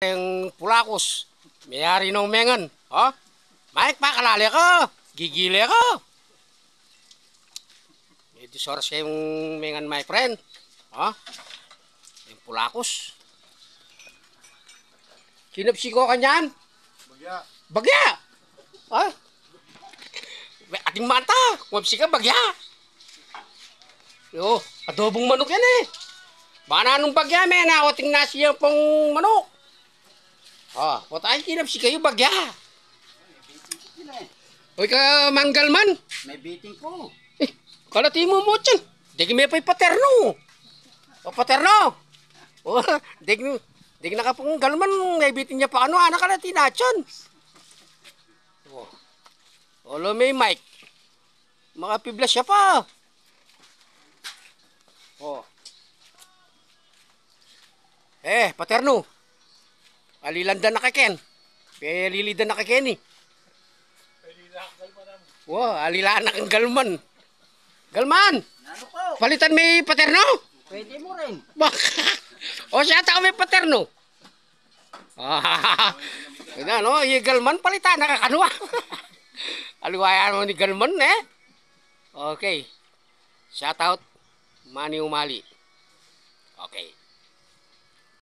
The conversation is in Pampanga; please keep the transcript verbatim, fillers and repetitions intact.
Ing pulakus, meyari nong mengan. O, Mike, pakalale ko. Gigile ko. Medyo soras kayung mengan, my friend. O, ing pulakus. Kinapsi ko kanyan. Bagya. Bagya! Ha? Ating mata, kumapsi ka, bagya. Yo, adobong manok yan e. Baka nanung bagya, me, na ating nasi yang pang manok. Ah, patay, kinapsi kayu, bagya. Oy, ka manggalman. May biting ko. Eh, kalati mu mu yan. Degi me pa'y paterno. O, paterno. O, degi, degi na ka pang galman, may biting ya pa kanu, anak, kalati na yan. O. Olo, me, Mike. Makapiblas ya pa. O. Eh, paterno. Alilan da na ka ken. Pe, alilan da na ka ken e. Wa, alilan na kang galman. Galman! Nanu po? Palitan me paterno? Pwede mu rin. Ba-, o, siya tau me paterno. Ina, no? I galman, palitan na ka kanu. Aliwa ya mu ni galman, e. Okay. Shout out, Manny Umali. Okay.